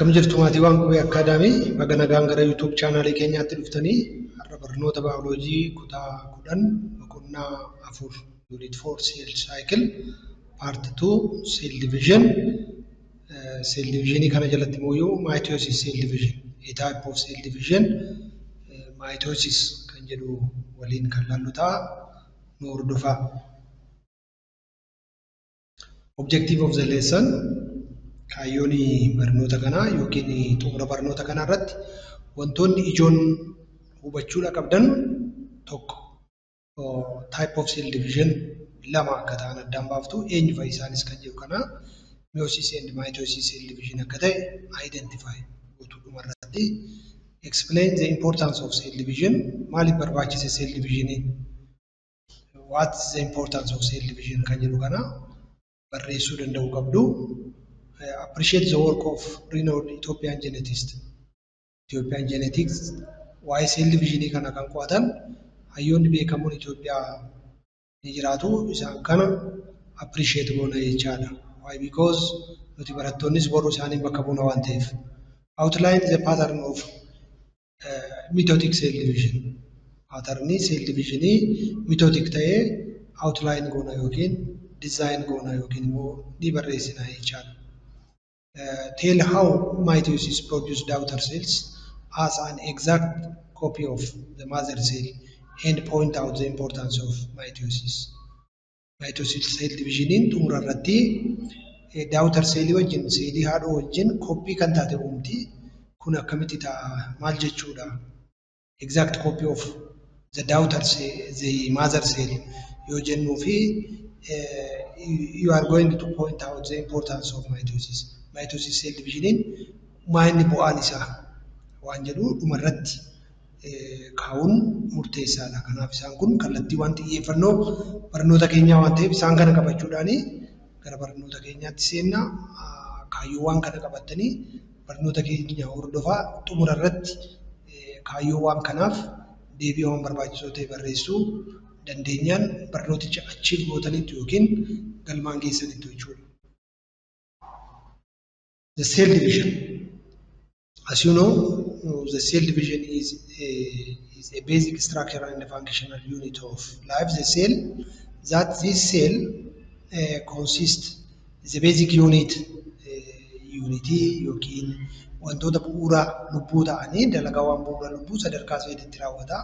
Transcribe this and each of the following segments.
Akkam jirtu maatiiwwan Qubee Academy? Baga nagaan gara YouTube channelii keenyaatti dhuftanii. Har'a barnoota baayoloojii kutaa 10 boqonnaa 4, unit 4, cell cycle, part 2, cell division. Cell divisionii kana jalatti immoo mitosis cell division, a type of cell division, mitosis kan jedhu waliin kan laallu ta'a. Nu hordofaa. Objective of the lesson: kaayyoon barnoota kanaa yookiin xumura barnoota kanaa irratti wantoonni ijoon hubachuudha qabdan: tokko, type of cell division lama akka ta'an addaan baaftu, eenyu fa'i isaanis kan jedhu kana, meiosis and mitosis cell division akka ta'e identify gootu. Dhumarratti, explain the importance of cell division. Maaliif barbaachise cell divisioniin? What is the importance of cell division kan jedhu kana barreessuu danda'uu qabdu. Appreciate the work of renowned Ethiopian genetist. Ethiopian genetics waa'ee cell divisionii kana kan qo'atan hayyoonni beekamoon Itoophiyaa ni jiraatu. Isaan kana appreciate goona jechaadha. Why? Because nuti barattoonnis boruu isaaniin bakka buuna waan ta'eef. Outline the pattern of mitotic cell division. Patternii cell divisionii mitotic ta'ee outline goona yookiin design goona yookiin immoo ni barreessina jechaadha. Tell how mitosis produce daughter cells as an exact copy of the mother cell and point out the importance of mitosis. Mitosis cell divisioniin xumura irratti daughter cellii wajjin, seelii haadhoo wajjin copy kan taate uumti. Kun akkamitti ta'a? Maal jechuudha? Exact copy of the daughter cell, the mother cell yoo jennuu fi you are going to point out the importance of mitosis. Mitosis cell divisioniin maa inni bu'aan isaa waan jedhu dhumarratti kaa'uun murteessaadha. Kanaaf isaan kun kallattiiwwan xiyyeeffannoo barnoota keenyaa waan ta'eef, isaan kana qabachuudhaani gara barnoota keenyaatti seenna. Kaayyoowwan kana qabattanii barnoota keenya hordofaa. Xumura irratti kaayyoowwan kanaaf deebii waan barbaachisoo ta'e barreessuu dandeenyaan barnooticha achieve gootaniitu yookiin galmaan geessaniitu jechuudha. The cell division. As you know, the cell division is a basic structural and functional unit of life. The cell, that this cell consists the basic unit, unitii yookiin wantoota bu'uura lubbuu ta'anii dalagaawwan bu'uura lubbuu sadarkaa seeliitti raawwata.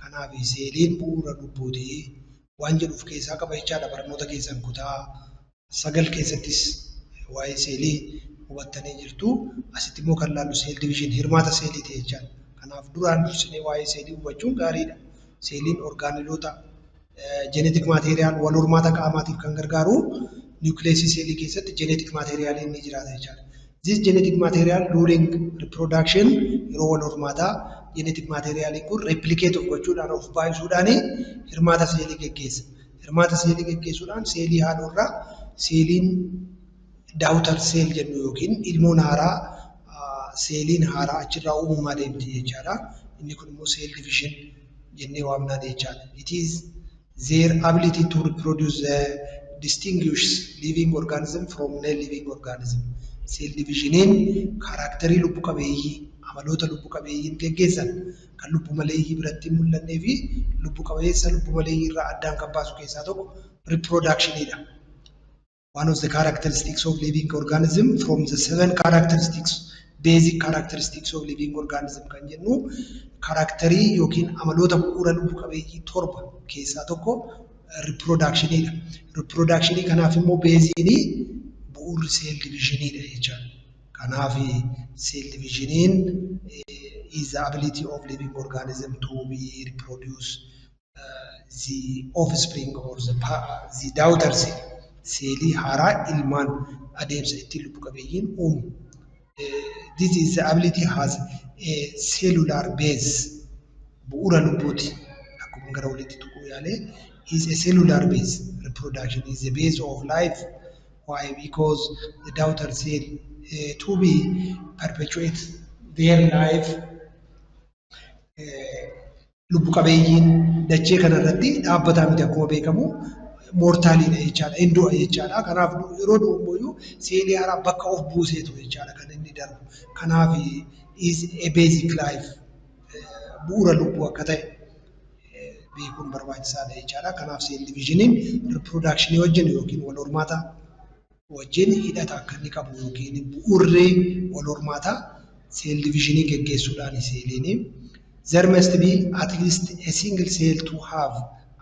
Kanaaf seeliin bu'uura lubbuuti waan jedhu of keessaa qaba jechaadha. Barnoota keessan kutaa 9 keessattis waa'ee seelii hubattanii jirtu. Asitti immoo kan ilaallu cell division, hirmaata seeliiti jechaadha. Kanaaf duraan dursinee waa'ee seelii hubachuun gaariidha. Seeliin organeloota genetic material wal hormaata qaamaatiif kan gargaaru, nucleusii seelii keessatti genetic materialiin ni jiraata jechaadha. This genetic material during reproduction, yeroo wal hormaataa, genetic materialiin kun replicate of gochuudhaan, of baay'isuudhaan hirmaata seelii geggeessa. Hirmaata seelii geggeessuudhaan seelii haadhoorraa seeliin daughter cell jennu yookiin ilmoon haaraa, seeliin haaraa achirraa uumamaa deemti jechaadha. Inni kun immoo cell division jennee waamnaan jechaadha. It is their ability to reproduce the distinguish living organism from non-living organism. Cell divisioniin characterii lubbu qabeeyyii, amaloota lubbu qabeeyyiin geggeessan kan lubbu maleeyyii biratti hin mul'annee fi lubbu qabeessa lubbu maleeyyii irraa addaan kan baasu keessaa tokko reproductionidha. One of the characteristics of living organism from the seven characteristics, basic characteristics of living organism kan jennu, characterii yookiin amaloota bu'uura lubbu qabeeyyii torba keessaa tokko reproductionidha. Reproductionii kanaaf immoo baseiinii bu'uurri cell divisioniidha jechaadha. Kanaaf cell divisioniin is the ability of living organism to be reproduce the offspring or the daughter cell. Seelii haaraa ilmaan adeemsa ittiin lubbu qabeeyyiin uumu. This is the ability has a cellular base. Bu'uura lubbuuti. Akkuma gara walitti tuquu yaalee, is a cellular base. Reproduction is the base of life. Why? Because the daughter cell to be perpetuate their life, lubbu qabeeyyiin dachee kanarratti dhaabbataa miti. Akkuma beekamu Mortaliidha jechaadha. Hin du'a jechaadha. Kanaaf yeroo du'u immoo seelii haaraa bakka of buuseetu jechaadha kan inni darbu. Kanaaf is a basic life, bu'uura lubbuu akka ta'e beekuun barbaachisaadha jechaadha. Kanaaf cell divisioniin reproduction wajjin yookiin wal hormaata wajjin hidhata akka inni qabu yookiin bu'uurri wal hormaataa cell divisionii geggeessuudhaan seeliin. There must be at least a single cell to have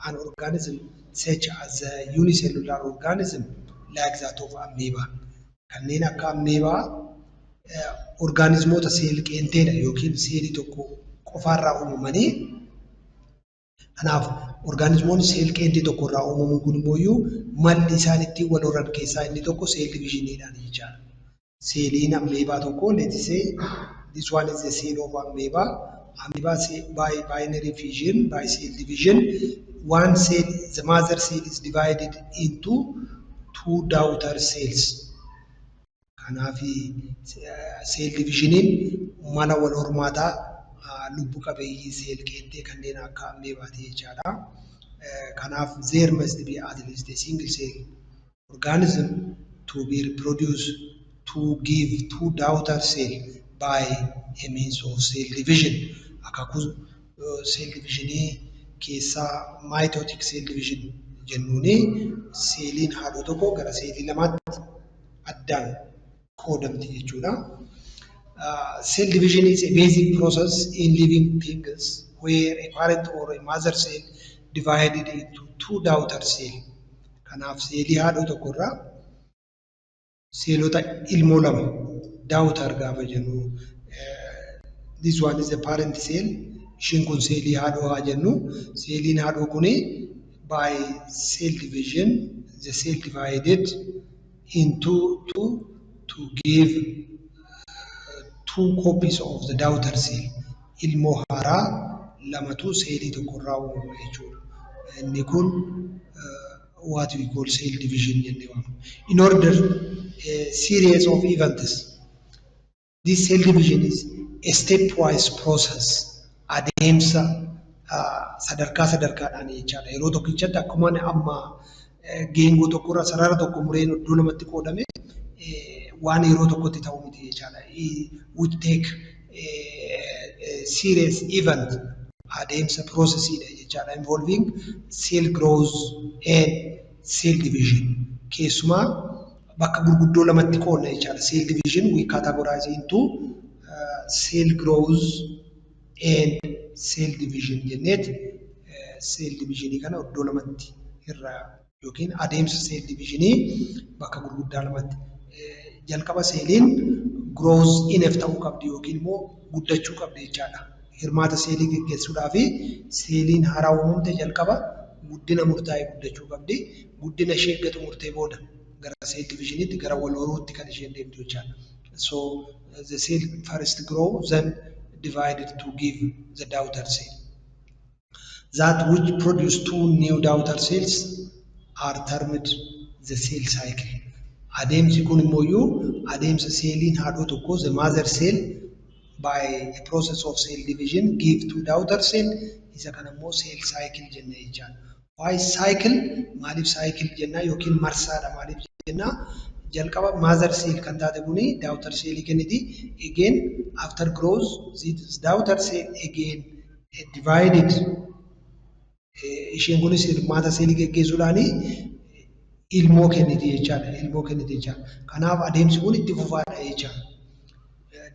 an organism such as a unicellular organism like that of amoeba. Kanneen akka amoebaa orgaanizimoota seel qeenteedha yookiin seelii tokko qofaarraa uumamanii. Kanaaf orgaanizimoonni seel qeentee tokkorraa uumamuun kun immoo malli isaan ittiin wal horan keessaa inni tokko cell divisioniidhaan jechaadha. Seeliin amoebaa tokko, let's say this one is the cell of amoeba. Amoeba by binary fission, by cell division, one cell, the mother cell, is divided into two daughter cells. Kanaaf cell divisioniin mala wal hormaataa lubbu qabeeyyii seel qeenxee kanneen akka amoebaati jechaadha. Kanaaf there must be at least a single cell organism to be reproduced to give two daughter cell by a means of cell division. Akaakuu cell divisionii keessaa mitotic cell division jennuuni seeliin haadhoo tokko gara seelii lamaatti addaan qoodamti jechuudha. Cell division is a basic process in living things where a parent or a mother cell divided into two daughter cell. Kanaaf seelii haadhoo tokkorraa seelota ilmoo lama, daughter gaafa jennu, this one is the parent cell, ishiin kun seelii haadhoo haa jennu. Seeliin haadhoo kuni by cell division, the cell divided into two to give two copies of the daughter cell. Ilmoo haaraa lamatu seelii tokkorraa uumama jechuudha. Inni kun what we call cell division jennee waamna. In order a series of events, this cell division is a stepwise process. Adeemsa sadarkaa sadarkaadhaan jechaadha. Yeroo tokkichatti akkuma amma geengoo tokkorra sarara tokko mureen iddoo lamatti qoodame waan yeroo tokkotti ta'u miti jechaadha. Would take a serious event, adeemsa processiidha jechaadha, involving cell growth and cell division. Keessumaa bakka gurguddoo lamatti qoodna jechaadha. Cell division we categorize into cell growth and cell division jenneet cell divisionii kana iddoo lamatti irraa yookiin adeemsa cell divisionii bakka gurguddaa lamatti. Jalqaba seeliin growth enough ta'uu qabdi yookiin immoo guddachuu qabdi jechaadha. Hirmaata seelii geggeessuudhaaf seeliin haaraa uumamte jalqaba guddina murtaa'e guddachuu qabdi. Guddina ishee erga xumurtee booda gara cell divisioniitti, gara wal horuutti kan isheen deemtu jechaadha. So the cell first grow, then divided to give the daughter cell. That which produce two new daughter cells are termed the cell cycle. Adeemsi kun immoo adeemsa seeliin haadhoo tokko, the mother cell, by a process of cell division give two daughter cell, isa kana immoo cell cycle jenna jechaadha. Why cycle? Maaliif cycle jenna yookiin marsaadha maaliif jenna? Jalqaba mother cell kan taate kuni daughter cell kenniti. Again, after growth, this daughter cell again divided. Isheen kunis hirmaata seelii geggeessuudhaani ilmoo kenniti jechaadha. Ilmoo kenniti jechaadha. Kanaaf adeemsi kun itti fufaadha jechaadha.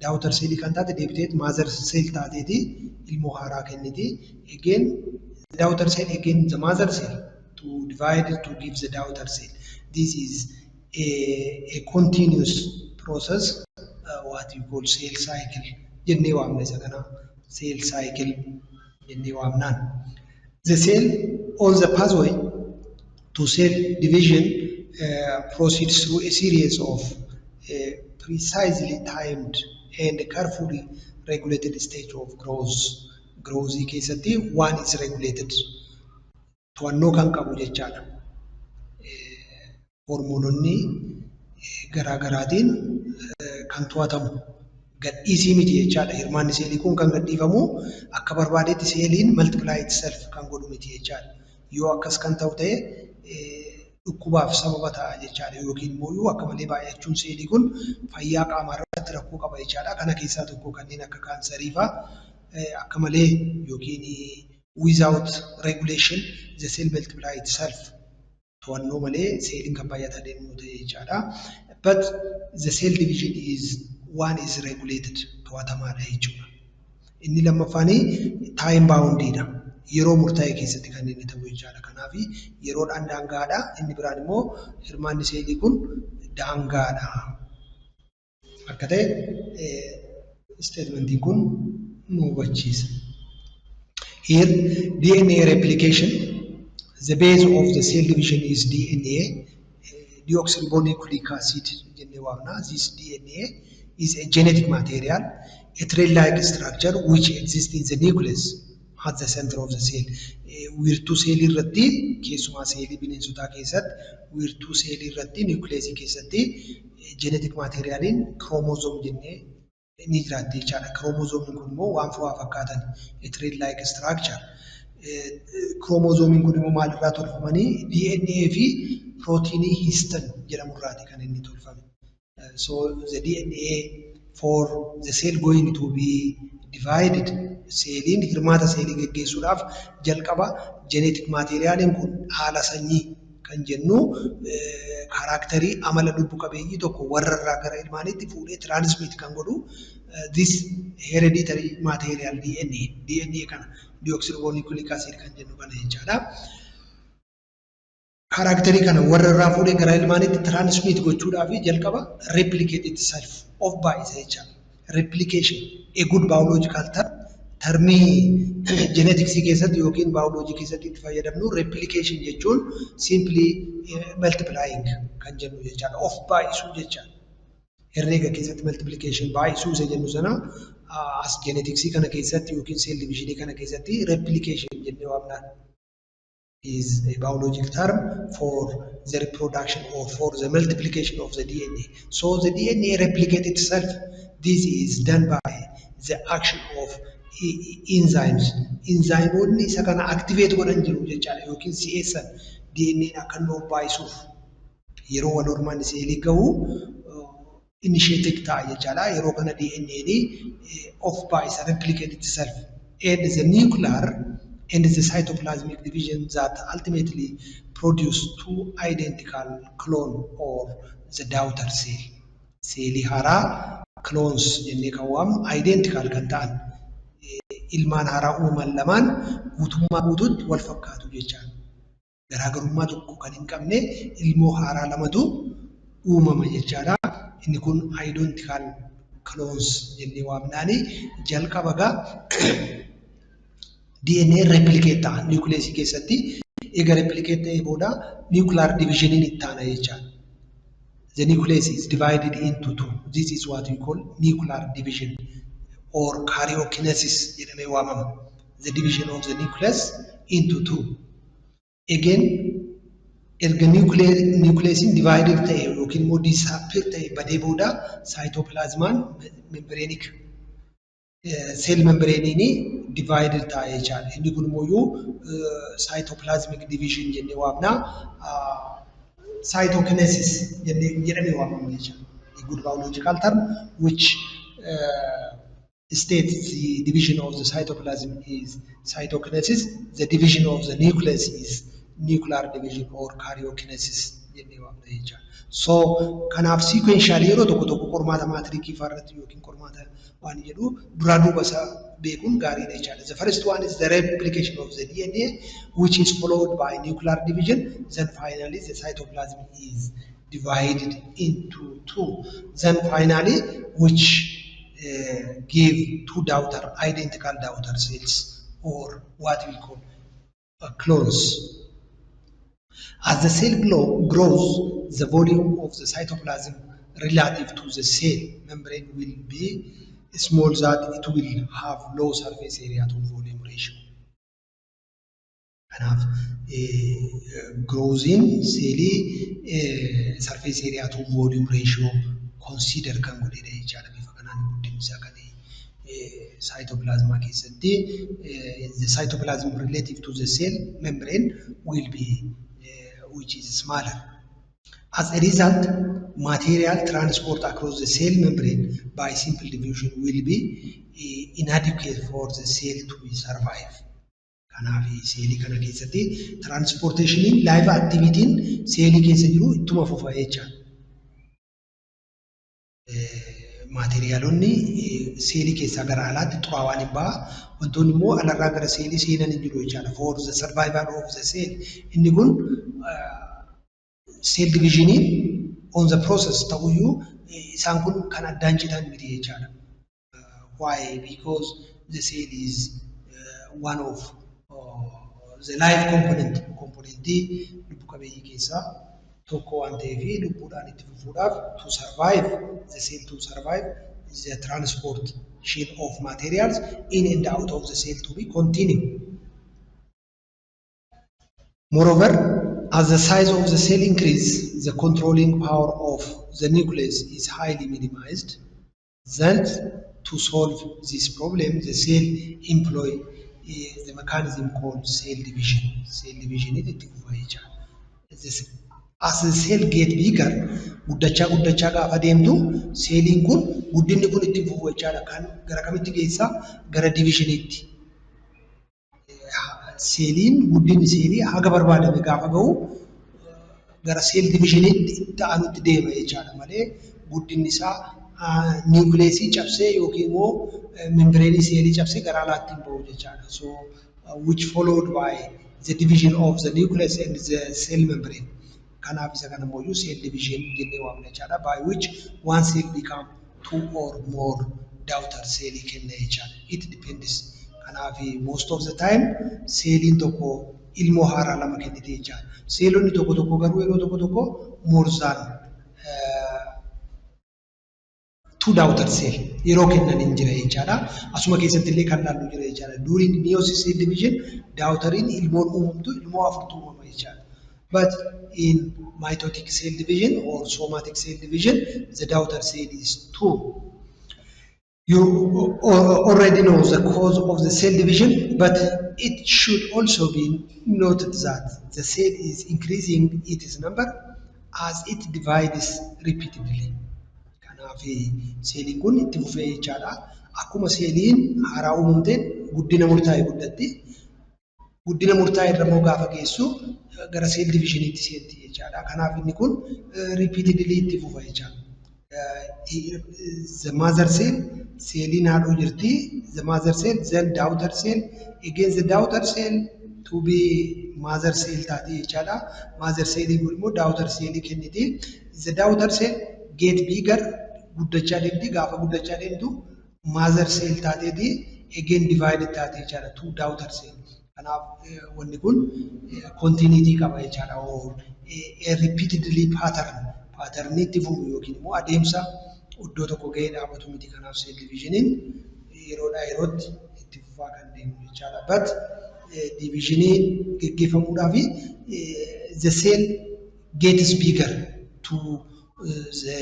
Daughter cell kan taate deebitee mother cell taateeti ilmoo haaraa kenniti. Again, daughter cell again the mother cell to divide to give the daughter cell. This is a continuous process, what you call cell cycle jennee waamna isa kana, cell cycle jennee waamnaan. The cell on the pathway to cell division proceeds through a series of precisely timed and carefully regulated stage of growth. Growth keessatti one is regulated. To'annoo kan qabu jechaadha. Hormoononni garaa garaatiin kan to'atamu. Gadhiisii miti jechaadha. Hirmaanni seelii kun kan gadhiifamu akka barbaadetti seeliin multiply itself kan godhu miti jechaadha. Yoo akkas kan ta'u ta'e dhukkubaaf sababa ta'a jechaadha. Yookiin immoo akka malee baay'achuun seelii kun fayyaa qaamaa irratti rakkoo qaba jechaadha. Kana keessaa tokko kanneen akka kaansarii fa'aa akka malee yookiin without regulation the cell multiply itself, to'annoo malee seeliin kan baay'ataa deemu ta'e jechaadha. But the cell division is one is regulated, to'atamaadha jechuudha. Inni lammaffaan time boundedha. Yeroo murtaa'e keessatti kan inni ta'u jechaadha. Kanaaf yeroodhaan daangaadha. Inni biraan immoo hirmaanni seelii kun daangaadha. Akka ta'e statementiin kun nu hubachiisa. Here, DNA replication, the base of the cell division is DNA, deoxyribonucleic acid jennee waamna. This DNA is a genetic material, a thread-like structure which exists in the nucleus at the center of the cell. Wiirtuu seelii irratti, keessumaa seelii bineensotaa keessatti, wiirtuu seelii irratti, nucleusii keessatti genetic materialiin chromosome jennee ni jiraatti jechaadha. Chromosome kun immoo waan fo'aa fakkaatan, a thread-like structure. Chromosome kun immoo maalirraa tolfamanii? DNA fi proteinii histone jedhamurraati kan inni tolfame. So the DNA for the cell going to be divided, seeliin hirmaata seelii geggeessuudhaaf jalqaba genetic materialiin kun haala sanyii kan jennu characterii amala lubbu qabeeyyii tokko warra irraa gara ilmaaniitti fuudhee transmit kan godhu this hereditary material DNA, DNA kana deoxyribonucleic acid kan jennu kana jechaadha. Characterii kana warra irraa fuudhee gara ilmaaniitti transmit gochuudhaaf jalqaba replicate itself, of baay'isa jechaadha. Replication, a good biological term, termii geneticsii keessatti yookiin biology keessatti itti fayyadamnu, replication jechuun simply multiplying kan jennu jechaadha. Of baay'isuu jechaadha. Herreega keessatti multiplication, baay'isuu isa jennu sana as geneticsii kana keessatti yookiin cell divisionii kana keessatti replication jennee waamna. Is a biological term for the reproduction or for the multiplication of the DNA. So the DNA replicates itself. This is done by the action of enzymes. Enzymoonni isa kana activate godhan jiru jechaadha yookiin si'eessan DNA akka inni of baay'isuuf yeroo wal hormaanni seelii gahu initiated ta'a jechaadha. Yeroo kana DNA'n of baay'isa, replicate itself. And the nuclear and the cytoplasmic division that ultimately produce two identical clone or the daughter cell. Seelii haaraa clones jennee kan waamnu, identical kan ta'an, ilmaan haaraa uumaman lamaan guutummaa guutuutti wal fakkaatu jechaadha. Garaagarummaa tokko kan hin qabne ilmoo haaraa lamatu uumama jechaadha. Inni kun identical clones jennee waamnaani. Jalqaba gaa DNA replicate ta'a nucleusii keessatti. Eega replicate ta'ee booda nuclear divisioniin itti aana jechaadha. The nucleus is divided into two. This is what we call nuclear division or karyokinesis jedhamee waamama. The division of the nucleus into two. Again, erga nucleusiin divided ta'e yookiin immoo disappear ta'e badee booda cytoplasmaan membranic cell membraniin divided ta'a jechaadha. Inni kun immoo cytoplasmic division jennee waamna. Cytokinesis jedhamee waamama jechaadha. A good biological term which states the division of the cytoplasm is cytokinesis, the division of the nucleus is nuclear division or karyokinesis jennee waamna jechaadha. So kanaaf sequentially yeroo tokko tokko qormaata maatirikii fa'aa irratti yookiin qormaata waan jedhu duraa duuba isaa beekuun gaariidha jechaadha. The first one is the replication of the DNA, which is followed by nuclear division, then finally the cytoplasm is divided into two. Then finally, which give two daughter, identical daughter cells or what we call clones. As the cell grows, the volume of the cytoplasm relative to the cell membrane will be small, that it will have low surface area to volume ratio. Kanaaf growthiin seelii surface area to volume ratio consider kan godhedha jechaadha. Bifa kanaan guddinni isaa kan Cytoplasm keessatti the cytoplasm relative to the cell membrane will be which is smaller. As a result, material transport across the cell membrane by simple diffusion will be inadequate for the cell to be survive. Kanaaf seelii kana keessatti transportationiin life activityn seelii keessa jiru ittuma fufa jechaadha. Materialonni seelii keessaa gara alaatti xuraawaan hin baha. Wantoonni immoo alarraa gara seelii seenan hin jiru jechaadha. For the survival of the cell. Inni kun cell divisioniin on the process ta'uyyuu isaan kun kan addaan citan miti jechaadha. Why? Because the cell is one of the life component. Componentii lubbu qabeeyyii keessaa tokko waan ta'eef lubbuudhaan itti fufuudhaaf, to survive, the cell to survive, the transportation of materials in and out of the cell to be continue. Moreover, as the size of the cell increase, the controlling power of the nucleus is highly minimized. Then, to solve this problem, the cell employ the mechanism called cell division. Cell division itti fufa jechaadha. As the cell get bigger, guddachaa guddachaa gaafa deemtu seeliin kun guddinni kun itti fufu jechaadha. Kan gara kamitti geessaa? Gara divisioniitti. Seeliin guddinni seelii haga barbaadame gaafa gahu gara cell divisioniitti itti aanutti deema jechaadha malee guddinni isaa nucleusii cabsee yookiin immoo membraneii seelii cabsee gara alaatti hin bahu jechaadha. So which followed by the division of the nucleus and the cell membrane. Kanaaf isa kana immoo cell division jennee waamna jechaadha. By which one cell become two or more daughter cell kenna jechaadha. It depends. Kanaaf most of the time seeliin tokko ilmoo haaraa lama kennite jechaadha. Seelonni tokko tokko garuu yeroo tokko tokko more than two daughter cell yeroo kennan hin jira jechaadha. Asuma keessatti illee kan laallu jira jechaadha. During meiosis cell division, daughteriin ilmoon uumamtu ilmoo afurtu uumama jechaadha. But in mitotic cell division or somatic cell division, the daughter cell is two. You already know the cause of the cell division, but it should also be noted that the cell is increasing its number as it divides repeatedly. Kanaaf seeliin kun itti fufee jechaadha. Akkuma seeliin haaraa uumamteen guddina murtaa'e guddatti. Guddina murtaa'e irra immoo gaafa geessu gara cell divisioniitti seenti jechaadha. Kanaaf inni kun repeatedly itti fufa jechaadha. The mother cell, seeliin haadhoo jirti. The mother cell, then daughter cell, again the daughter cell to be mother cell taati jechaadha. Mother cell kun immoo daughter cell kenniti. The daughter cell get bigger, guddachaa deemti. Gaafa guddachaa deemtu mother cell taateeti again divided taate jechaadha. Two daughter cell. Kanaaf wanni kun continuity qaba jechaadha. Or a repeatedly pattern. Pattern itti fufu yookiin immoo adeemsa iddoo tokko gahee dhaabatu miti. Kanaaf cell divisioniin yeroodhaa yerootti itti fufaa kan deemu jechaadha. But divisioniin geggeeffamuudhaaf the cell gets bigger to the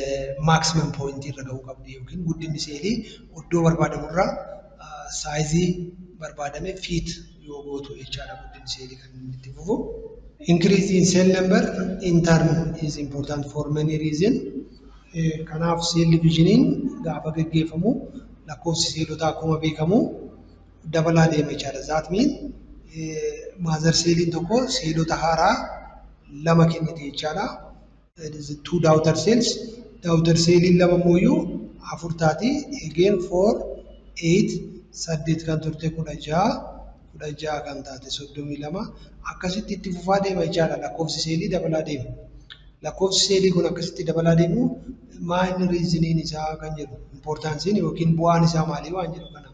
maximum point irra gahuu qabdi yookiin guddinni seelii iddoo barbaadamurraa sizeii barbaadame fit yoo gootu jechaadha guddinni seelii kan inni itti fufu. Increase in cell number in turn is important for many reasons. Kanaaf cell divisioniin gaafa geggeeffamu lakkoofsi seelotaa akkuma beekamu dabalaa deema jechaadha. That mean mother seeliin tokko seelota haaraa lama kennite jechaadha. Two daughter cells. Daughter seeliin lama immoo afur taati. Again four, eight, saddeet kan turte 16, 16 kan taate 32, akkasitti itti fufaa deema jechaadha. Lakkoofsi seelii dabalaa deema. Lakkoofsi seelii kun akkasitti dabalaa deemu maa inni reasoniin isaa kan jedhu, importanceiin yookiin bu'aan isaa maalii waan jedhu kana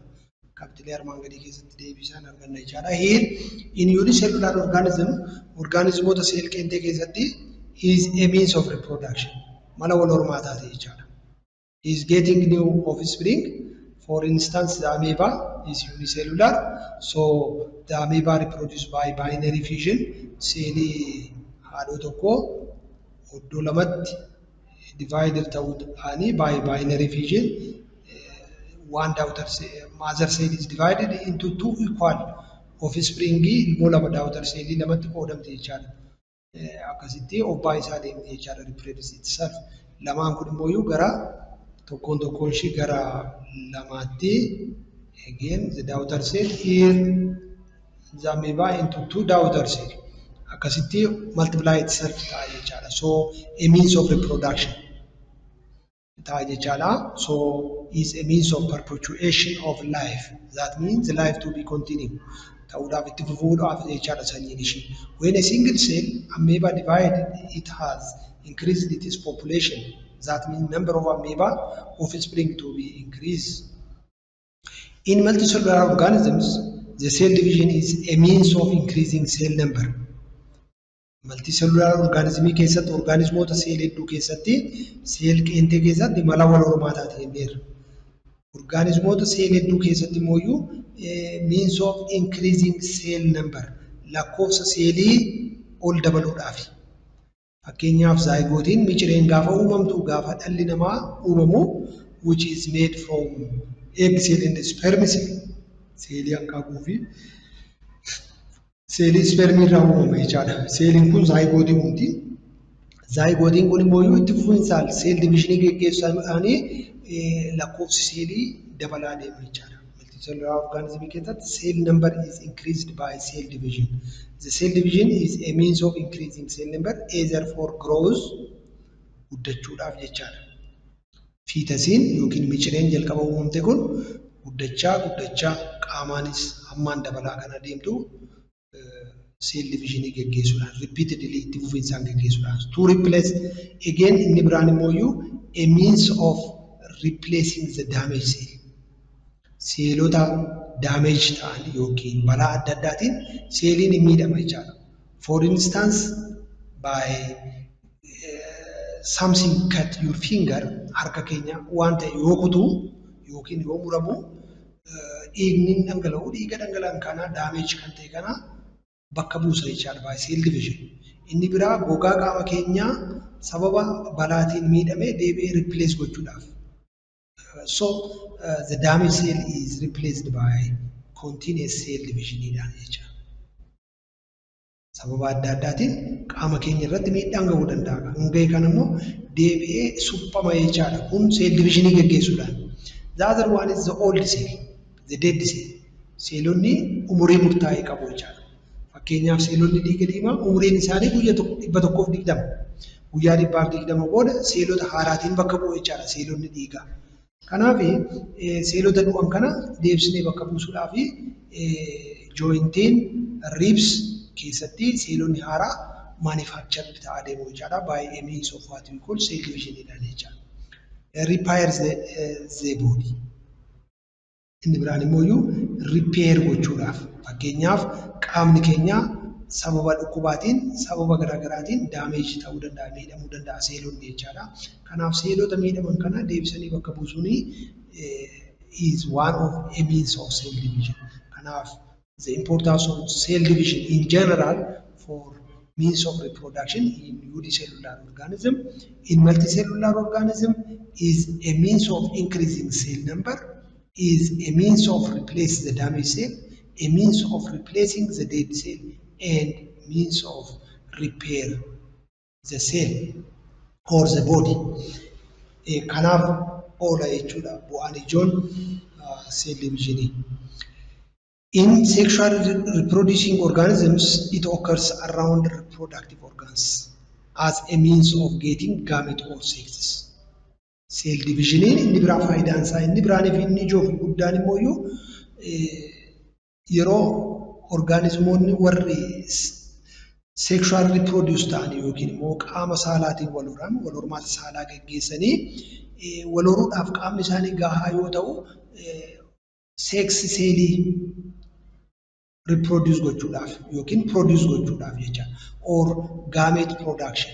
qabxilee armaan gadii keessatti deebii isaan arganna jechaadha. Here in unicellular organism, organismoota seel qeenxee keessatti is a means of reproduction. Mala wal hormaataati jechaadha. Is getting new offspring. For instance, the amoeba is unicellular. So the amoeba reproduced by binary fission. Seelii haadhoo tokko iddoo lamatti divided ta'uudhaani by binary fission One daughter mother cell is divided into two equal offspring, ilmoo lama daughter cell lamatti qoodamte jechaadha. Akkasitti obbaa isaa deemte jechaadha, reproduce itself. Lamaan kun immoo gara tokkoon tokkoon ishii gara lamaatti. Again, the daughter cell here, the amoeba into two daughter cell. Akkasitti multiply itself ta'a jechaadha. So a means of reproduction ta'a jechaadha. So is a means of perpetuation of life. That means life to be continued. Ta'uudhaaf, itti fufuudhaaf jechaadha sanyiin ishii. When a single cell amoeba divided, it has increased its population. That means number of amoeba offspring to be increased. In multicellular organisms, the cell division is a means of increasing cell number. Multicellular organismii keessatti, organismoota seel hedduu keessatti, seel qeenxee keessatti mala wal hormaataati jenneerra. Organismoota seel hedduu keessatti immoo means of increasing cell number, lakkoofsa seelii ol dabaluudhaafi. Fakkeenyaaf, zygoteiin micireen gaafa uumamtu, gaafa dhalli namaa uumamu, which is made from egg cell and sperm cell, seelii hanqaaquu fi seelii spermii irraa uumama jechaadha. Seeliin kun zygoteii uumti. Zygoteiin kun immoo itti fufinsaan cell divisionii geggeessuudhaan lakkoofsi seelii dabalaa deema jechaadha. Multicellular organism keessatti cell number is increased by cell division. The cell division is a means of increasing cell number either for growth, guddachuudhaaf jechaadha. Fetusiin yookiin micireen jalqaba uumamte kun guddachaa guddachaa qaamaanis hammaan dabalaa kan adeemtu cell divisionii geggeessuudhaan, repeatedly, itti fufinsaan geggeessuudhaan. To replace again, inni biraan immoo a means of replacing the damaged cell. Seelota damage ta'an yookiin balaa adda addaatiin seeliin hin miidhama jechaadha. For instance, by something cut your finger, harka keenya waan ta'e yoo kutu yookiin yoo muramu, dhiigni dhangala'u, dhiiga dhangala'an kana, damage kan ta'e kana bakka buusa jechaadha by cell division. Inni biraa gogaa qaama keenyaa sababa balaatiin miidhame deebi'ee replace gochuudhaaf. So the damaged cell is replaced by continuous cell division jecha. Sababa adda addaatiin qaama keenya irratti miidhaan gahuu danda'a. Kan gahe kana immoo deebi'ee suphama jechaadha. Kun cell divisionii geggeessuudhaan. The other one is the old cell, the dead cell. Seelonni umurii murtaa'e qabu jechaadha. Fakkeenyaaf, seelonni dhiiga diimaa umuriin isaanii guyyaa 120. Guyyaa 120 booda seelota haaraatiin bakka bu'u jechaadha seelonni dhiigaa. Kanaaf seelota du'an kana deebisnee bakka buusuudhaaf jointiin, ribs keessatti seelonni haaraa manufactured ta'aa deemu jechaadha. By a means of what we call cell division jechaadha. Repairs the body. Inni biraan immoo repair gochuudhaaf, fakkeenyaaf, qaamni keenya sababa dhukkubaatiin, sababa garaagaraatiin damage ta'uu danda'a, miidhamuu danda'a seelonni jechaadha. Kanaaf seelota miidhaman kana deebisanii bakka buusuun is one of a means of cell division. Kanaaf the importance of cell division in general for means of reproduction in unicellular organism, in multicellular organism is a means of increasing cell number, is a means of replace the damaged cell, a means of replacing the dead cell, and means of repair the cell or the body. Kanaaf oola jechuudha bu'aan ijoon cell divisionii. In sexual reproducing organisms, it occurs around reproductive organs as a means of getting gamete or sexes. Cell divisioniin inni biraa, faayidaan isaa inni biraanii fi inni ijoo fi guddaan immoo yeroo organismoonni warri sexual reproduce ta'an yookiin immoo qaama saalaatiin wal horan, wal hormaata saalaa geggeessanii wal horuudhaaf qaamni isaanii gahaa yoo ta'u, sex seelii reproduce gochuudhaaf yookiin produce gochuudhaaf jecha, or gamete production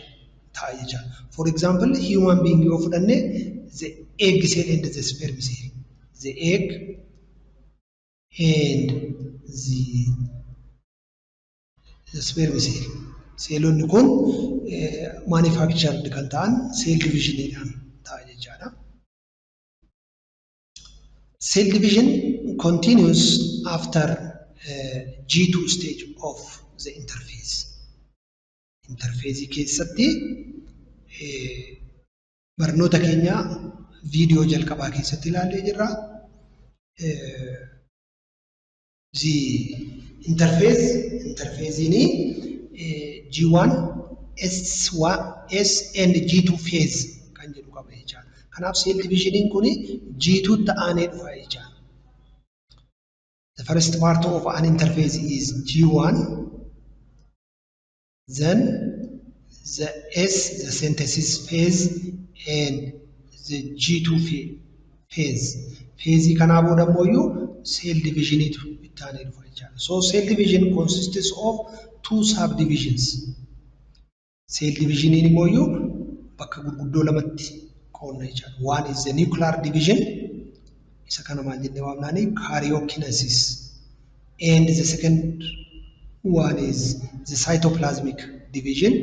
ta'a jecha. For example, human being yoo fudhanne, the egg cell and the sperm cell. The egg and the sperm cell. Seelonni kun manufactured kan ta'an cell divisioniidhaan ta'a jechaadha. Cell division continues after G2 stage of the interphase. Interphase keessatti barnoota keenya viidiyoo jalqabaa keessatti ilaallee jirra. The interphase, interphase'n G1, S1, S and G2 phase kan jedhu qaba jechaadha. Kanaaf cell divisioniin kun G2 tti aanee dhufa jechaadha. The first part of an interphase is G1, then the S, the synthesis phase, and the G2 phase. Phase kanaa booda immoo cell divisioniitu itti aanee dhufa jechaadha. So cell division consists of two subdivisions. Cell divisioniin immoo bakka gurguddoo lamatti qoodna jechaadha. One is the nuclear division. Isa kana maal jennee waamnaani? Karyokinesis. And the second one is the cytoplasmic division,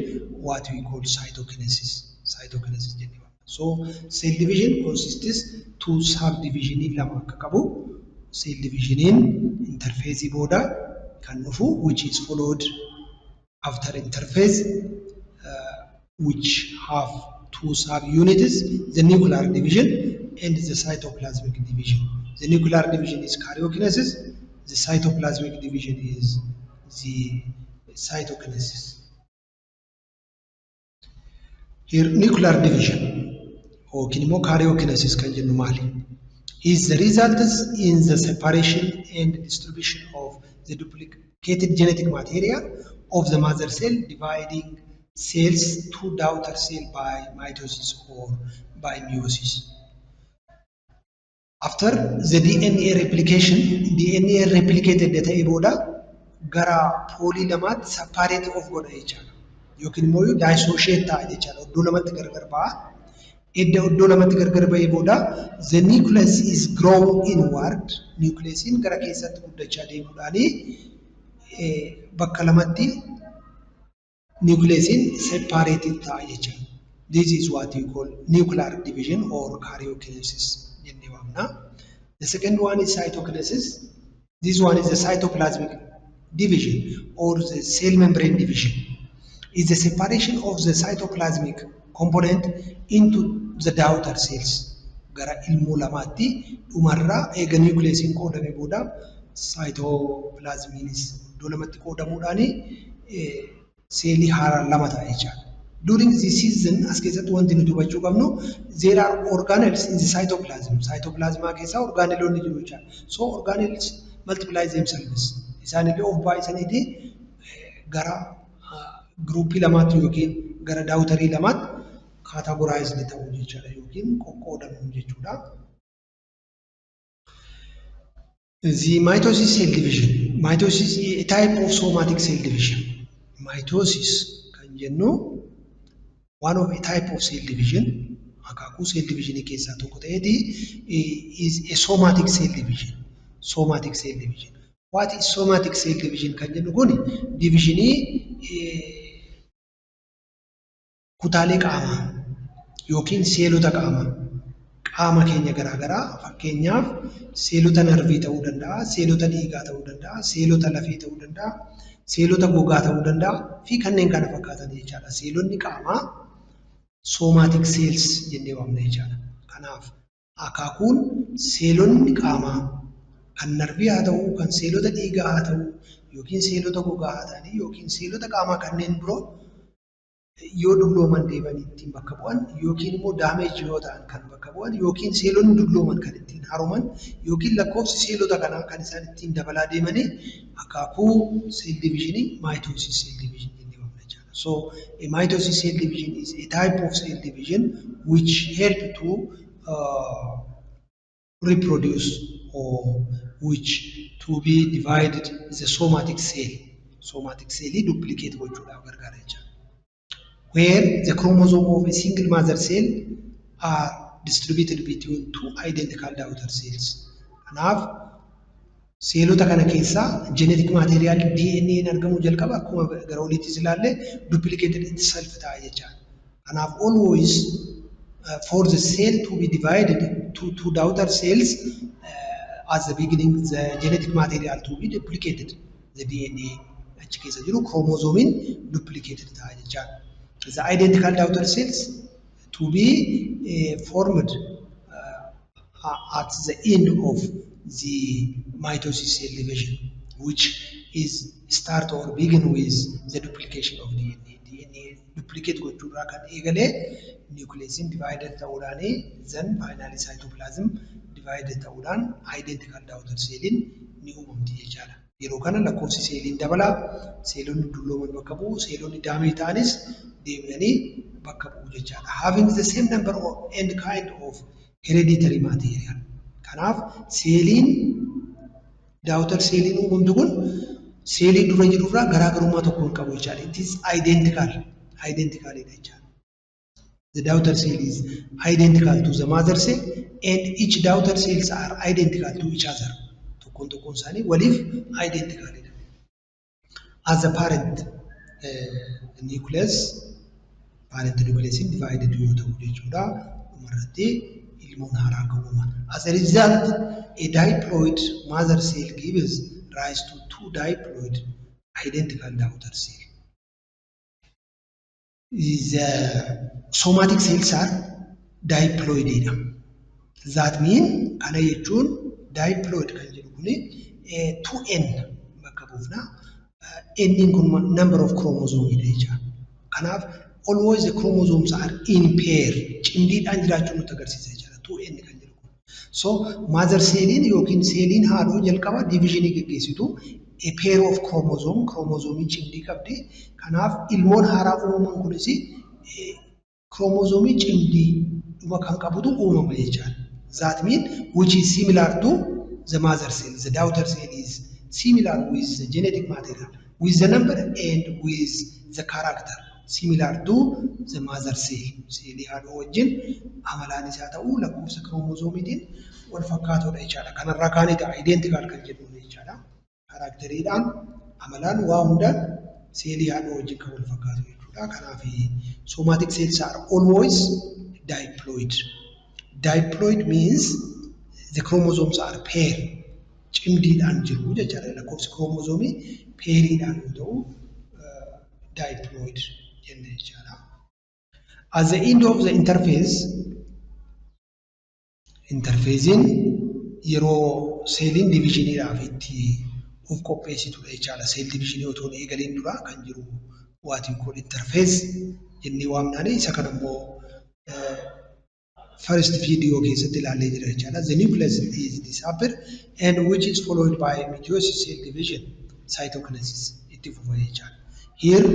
what we call cytokinesis. Cytokinesis jennee waamna. So cell division consists two subdivisionii lama akka qabu. Cell divisioniin interphase booda kan dhufu, which is followed after interphase, which have two subunits, the nuclear division and the cytoplasmic division. The nuclear division is karyokinesis, the cytoplasmic division is the cytokinesis. Here, nuclear division yookiin immoo karyokinesis kan jennu maali? Is the result in the separation and distribution of the duplicated genetic material of the mother cell, dividing cells to daughter cell by mitosis or by meiosis. After the DNA replication, DNA replicated ta'ee booda gara poolii lamaatti separate of godha jechaadha. Yookiin immoo dissociate ta'a jechaadha. Iddoo lamatti gargar ba'a. Edda iddoo lamatti gargar ba'ee booda, the nucleus is grow inward. Nucleusiin gara keessatti guddachaa deemuudhaani bakka lamatti nucleusiin separated ta'a jechaadha. This is what you call nuclear division or karyokinesis jennee waamna. The second one is cytokinesis. This one is the cytoplasmic division or the cell membrane division. Is the separation of the cytoplasmic component into the daughter cells. Gara ilmoo lamaatti dhumarraa eega nucleusiin qoodame booda cytoplasmiinis iddoo lamatti qoodamuudhaani seelii haaraa lama ta'a jechaadha. During this season, as keessatti wanti nuti hubachuu qabnu, there are organelles in the cytoplasm. Cytoplasmaa keessa organeloonni jiru jechaadha. So organelles multiply themselves. Isaanillee of baay'isaniiti gara groupii lamaatti yookiin gara daughterii lamaatti categorized ta'u jechaadha yookiin qoqqoodamu jechuudha. The mitosis cell division. Mitosis is a type of somatic cell division. Mitosis kan jennu one of a type of cell division, akaakuu cell divisionii keessaa tokko ta'eeti, is a somatic cell division. Somatic cell division. What is somatic cell division kan jennu kun divisionii kutaalee qaamaa yookiin seelota qaamaa qaama keenya garaagaraa, fakkeenyaaf seelota narvii ta'uu danda'a, seelota dhiigaa ta'uu danda'a, seelota lafee ta'uu danda'a, seelota gogaa ta'uu danda'a fi kanneen kana fakkaatan jechaadha. Seelonni qaamaa somatic cells jennee waamna jechaadha. Kanaaf akaakuun seelonni qaamaa kan narvii haa ta'u, kan seelota dhiigaa haa ta'u, yookiin seelota gogaa haa ta'anii yookiin seelota qaamaa kanneen biroo yoo dullooman deebanii ittiin bakka bu'an, yookiin immoo damage yoo ta'an kan bakka bu'an, yookiin seelonni dullooman kan ittiin haroman, yookiin lakkoofsi seelota kanaa kan isaan ittiin dabalaa deemanii akaakuu cell divisionii mitosis cell division jennee waamna jechaadha. So a mitosis cell division is a type of cell division which help to reproduce or which to be divided the somatic cell. Somatic cell duplicate gochuudhaaf gargaara jechaadha. Where the chromosome of a single mother cell are distributed between two identical daughter cells. Kanaaf seelota kana keessaa genetic material DNA argamuu jalqaba, akkuma gara oliittis ilaalle duplicated itself ta'a jechaadha. Kanaaf always for the cell to be divided to two daughter cells, At the beginning, the genetic material to be duplicated. The DNA achi keessa jiru chromosome duplicated ta'a jechaadha. The identical daughter cells to be formed at the end of the mitosis cell division, which is start or begin with the duplication of DNA. DNA duplicate gochuurraa kan eegalee nucleusiin divided ta'uudhaani, then finally cytoplasm divided ta'uudhaan identical daughter celliin ni uumamti jechaadha. Yeroo kana lakkoofsi seeliin dabalaa, seelonni dullooman bakka bu'u, seelonni damage ta'anis deebi'anii bakka bu'u jechaadha. Having the same number of and kind of hereditary material. Kanaaf seeliin daughter seeliin uumamtu kun seelii dura jirurraa garaagarummaa tokko hin qabu jechaadha. It is identical. Identical jechaadha. The daughter cell is identical to the mother cell and each daughter cells are identical to each other. Tokkoon tokkoon isaanii waliif identical dha. As the parent nucleus, parent nucleus divided yoo ta'u jechuudha. Dhumarratti ilmoon haaraa kan uumamu. As a result, a diploid mother cell gives rise to two diploid identical daughter cell. The somatic cells are diploid dha. That mean, kana jechuun, diploid kan jedhu kuni 2n bakka buufna. N kun number of chromosome dha jecha. Kanaaf always the chromosomes are in pair, cimdiidhaan jiraachuu nutti agarsiisa jechaadha 2n kan jedhu kun. So mother celliin yookiin seeliin haadhoo jalqaba divisionii geggeessitu a pair of chromosome, chromosomii cimdii qabdi. Kanaaf ilmoon haaraa uumaman kunis chromosomii cimdii dhuma kan qabutu uumama jechaadha. That mean which is similar to the mother cell. The daughter cell is similar with the genetic material, with the number and with the character, similar to the mother cell. Seelii haadhoo wajjin amalaan isaa ta'uu lakkoofsa kiroomozomiitiin wal fakkaatoodha jechaadha. Kanarraa kaanidha identical kan jennuun jechaadha. Characteriidhaan, amalaan, waa hundaan seelii haadhoo wajjin kan wal fakkaatu jechuudha. Kanaaf somatic cells are always diploid. Diploid means the chromosomes are pair. Cimdiidhaan jiru jechaadha. Lakkoofsi kiroomozomii pairiidhaan yoo ta'u diploid jenna jechaadha. At the end of the interphase, interphaseiin yeroo seeliin divisioniidhaaf itti of qopheessitudha jechaadha. Cell divisionii otoo hin eegaliin dura kan jiru what you call interphase jennee waamnaani. Isa kana immoo first video keessatti ilaallee jira jechaadha. The nucleus is disappear and which is followed by mitosis cell division, cytokinesis itti fufa jechaadha. Here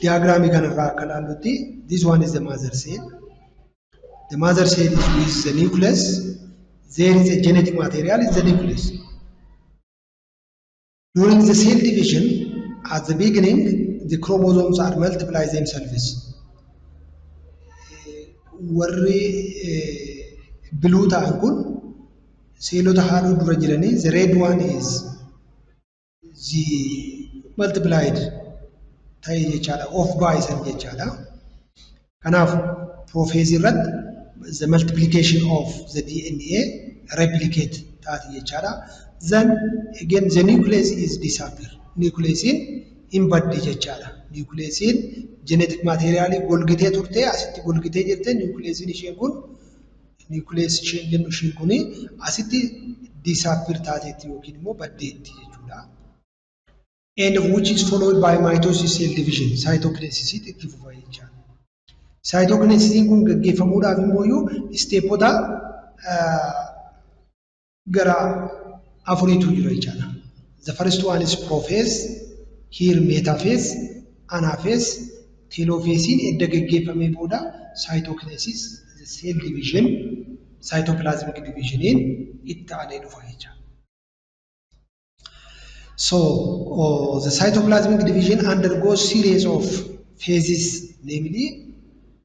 diagramii kanarraa akka ilaallutti, this one is the mother cell. The mother cell is with the nucleus. There is a genetic material in the nucleus. During the cell division, at the beginning, the chromosomes are multiply themselves. Warri blue ta'an kun seelota haadhoo dura jiranii, the red one is the multiplied ta'e jechaadha, of baay'isan jechaadha. Kanaaf prophase irratti the multiplication of the DNA replicate taati jechaadha. Then again the nucleus is disappear. Nucleusiin hin baddi jechaadha. Nucleusiin genetic materialii golgitee turte, asitti golgitee jirte. Nucleusiin isheen kun, nucleus isheen jennu isheen kuni asitti disappear taateetti yookiin immoo baddeetti jechuudha. And which is followed by mitosis cell division, cytokinesis itti fufa jechaadha. Cytokinesisiin kun gaggeeffamuudhaaf immoo stepota gara afuriitu jira jechaadha. The first one is prophase, here metaphase, anaphase, telophaseiin edda gaggeeffamee booda cytokinesis, the cell division, cytoplasmic divisioniin itti aanee dhufa jechaadha. So the cytoplasmic division undergoes series of phases, namely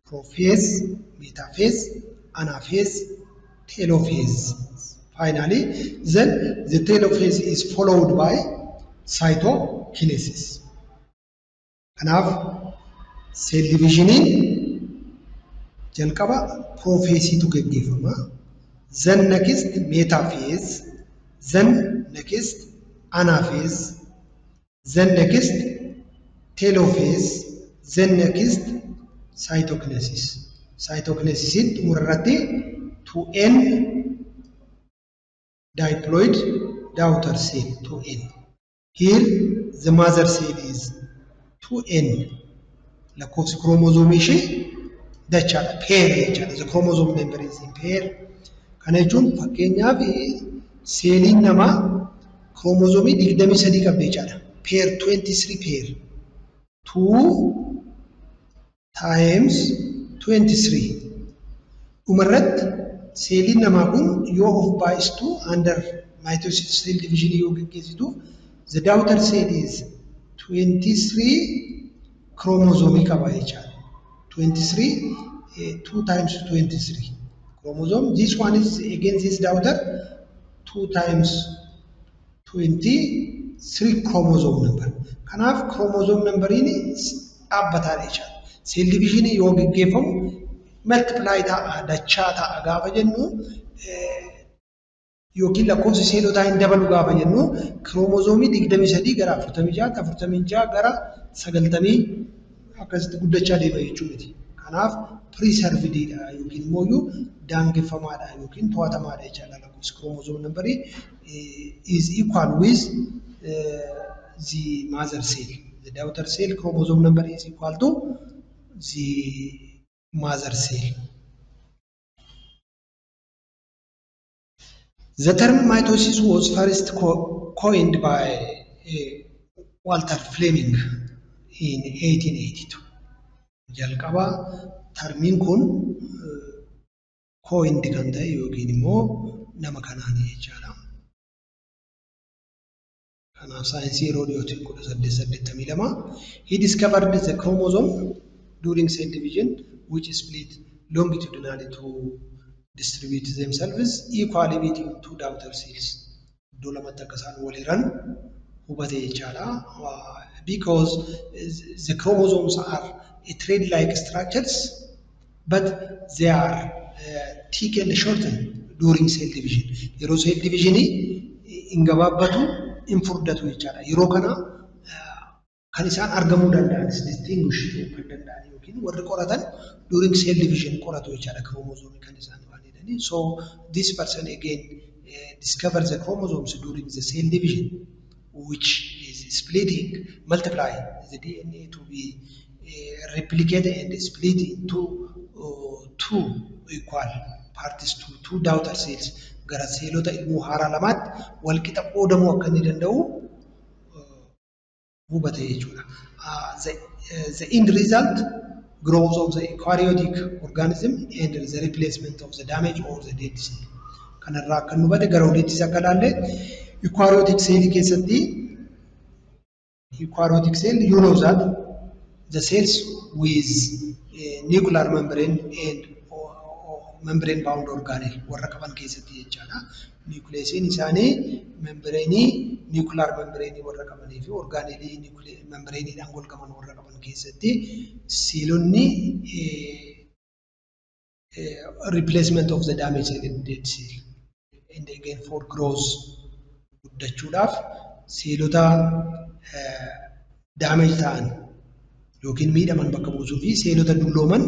prophase, metaphase, anaphase, telophase. Finally, then the telophase is followed by cytokinesis. Kanaaf cell divisioniin jalqaba prophaseiitu gaggeeffama. Then next metaphase, Then next anaphase, then next telophase, then next cytokinesis. Cytokinesis xumura irratti 2N diploid daughter cell 2N. Here the mother cell is 2N. Lakkoofsi kiroomozoomii ishee dachaadha. Pair jechaadha. The chromosome number is in pair. Kana jechuun fakkeenyaaf seeliin namaa kiroomozoomii 23 qabdi jechaadha. Pair, 23 pair. 2 times 23. Dhumarratti seeliin namaa kun yoo of baay'istu, under mitosis cell division yoo gaggeessitu, the daughter cell is 23 chromosome qaba jechaadha. 23, 2 times 23 chromosome. This one is again this daughter 2 times 23 chromosome number. Kanaaf chromosome numberiin dhaabbataadha jechaadha. Cell division yoo gaggeeffamu multiply ta'a, dachaa ta'a gaafa jennu yookiin lakkoofsi seelotaa hin dabalu gaafa jennu, kiroomozoomii 23 gara 46, 46 gara 90 akkasitti guddachaa deema jechuu miti. Kanaaf preservedidha yookiin immoo daangeffamaadha yookiin to'atamaadha jechaadha. Lakkoofsi chromosome numberii is equal with the mother cell. The daughter cell chromosome number is equal to the mother cell. The term mitosis was first coined by Walter Fleming in 1882. Jalqaba termiin kun coined kan ta'e yookiin immoo nama kanaan jechaadha. Kanaaf saayinsii yeroo dhiyootiin 1882 he discovered the chromosome during cell division, which split longitudinally to distribute themselves equally between two daughter cells. Iddoo lamatti akka isaan wal hiran hubate jechaadha. Because the chromosomes are a thread-like structures, but they are thick and shortened during cell division. Yeroo cell division hin gabaabbatu, hin furdatu jechaadha. Yeroo kana kan isaan argamuu danda'anis distinguish ta'uu kan danda'an yookiin warri qoratan during cell division qoratu jechaadha chromosoomii kan isaan waan jedhanii. So this person again discovered the chromosomes during the cell division, which is splitting, multiply the DNA to be replicated and split into two equal parts to two daughter cells. Gara seelota ilmoo haaraa lamaatti walqixa qoodamuu akka inni danda'u hubate jechuudha. The end result, growth of the eukaryotic organism and the replacement of the damage or the dead cell. Kanarraa akka nu hubate gara oliittis akka ilaalle eukaryotic cell keessatti, eukaryotic cell, you know that the cells with nuclear membrane and membrane bound organelle warra qaban keessatti jechaadha. Nucleesiin isaanii membreenii, nuclear membrane warra qabanii fi organelii membraneidhaan golgaman warra qaban keessatti seelonni replacement of the damaged cell and dead cell and again for growth, guddachuudhaaf seelota damage ta'an yookiin miidhaman bakka buusuu fi seelota dullooman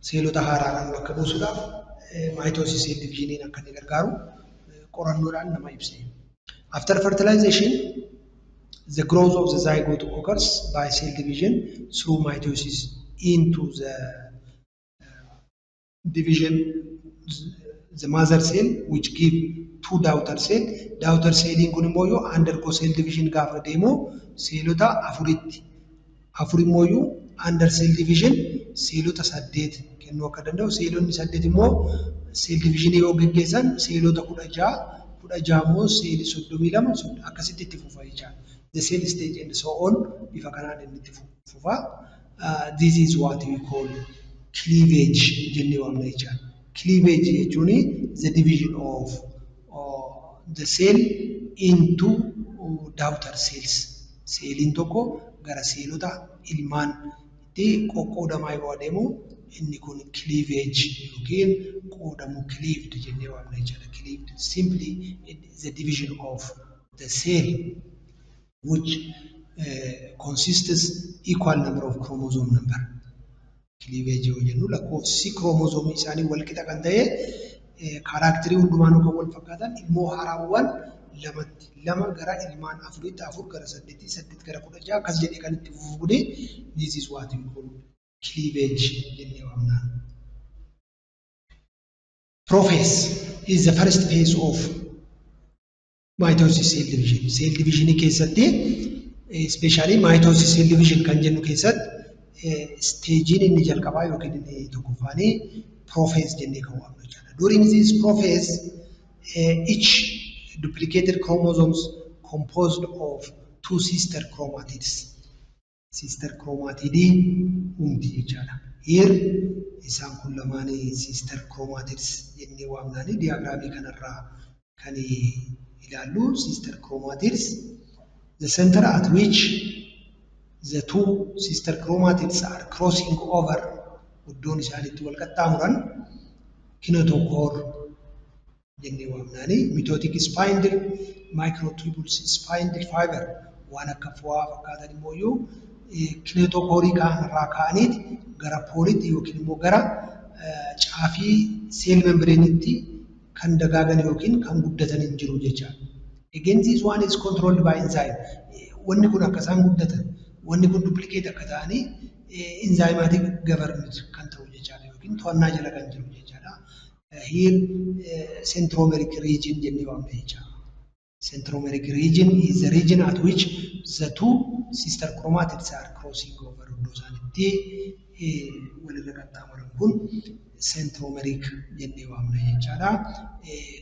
seelota haaraadhaan bakka buusuudhaaf mitosis cell divisioniin akka inni gargaaru qorannoodhaan nama ibse. After fertilization, the growth of the zygote occurs by cell division through mitosis into the division the mother cell, which give two daughter cell. Daughter celliin kun immoo yoo undergo cell division gaafa deemu seelota afuritti, afur immoo yoo under cell division seelota saddeet kennuu akka danda'u, seelonni saddeet immoo cell division yoo geggeessan seelota 16, 16 immoo seelii 32, akkasitti itti fufa jechaadha. The cell stage and so on bifa kanaan inni itti fufa. This is what we call cleavage jennee waamna jechaadha. Cleavage jechuun the division of the cell into daughter cells. Seeliin tokko gara seelota ilmaanitti qoqqoodamaa yeroo adeemu Inni kun cleavage yookiin qoodamuu, cleaved jennee waamna jechuudha. Cleaved simply the division of the cell which consists equal number of chromosome number. Cleavage yoo jennu, lakkoofsi kiroomozoomii isaanii wal qixa kan ta'e, characterii hundumaanuu kan wal fakkaatan immoo haaraawwan lamatti, lama gara ilmaan afuritti, afur gara saddeetii, saddeet gara 16, akkas jedhee kan itti fufu kuni, this is what we call cleavage jennee waamna. Prophase is the first phase of mitosis cell division. Cell division keessatti, especially mitosis cell division kan jennu keessatti, stageiin inni jalqabaa yookiin inni tokkoffaanii prophase jennee kan waamnu jechuudha. During this prophase, each duplicated chromosomes composed of two sister chromatids. Sister chromatidii uumti jechaadha. Here isaan kun lamaanii sister chromatids jennee waamnaani. Diagramii kanarraa kan ilaallu sister chromatids, the center at which the two sister chromatids are crossing over, iddoon isaan itti wal qaxxaamuran, kinetochore jennee waamnaani. Mitotic spindle, microtubules, spindle fiber waan akka fo'aa fakkaatan immoo iyyuu kinetochorii kanarraa ka'aniiti gara poleitti yookiin immoo gara caafii cell membraneitti kan dagaagan yookiin kan guddatan hin jiru jechaadha. Again, this one is controlled by enzyme. Wanni kun akka isaan guddatan, wanni kun duplicate akka ta'anii enzymatic governed kan ta'u jechaadha yookiin to'annaa jala kan jiru jechaadha. Here centromeric region jennee waamna jechaadha. Centromeric region is the region at which the two sister chromatids are crossing over. Iddoo isaanitti walirra qaxxaamuran kun centromeric jennee waamna jechaadha.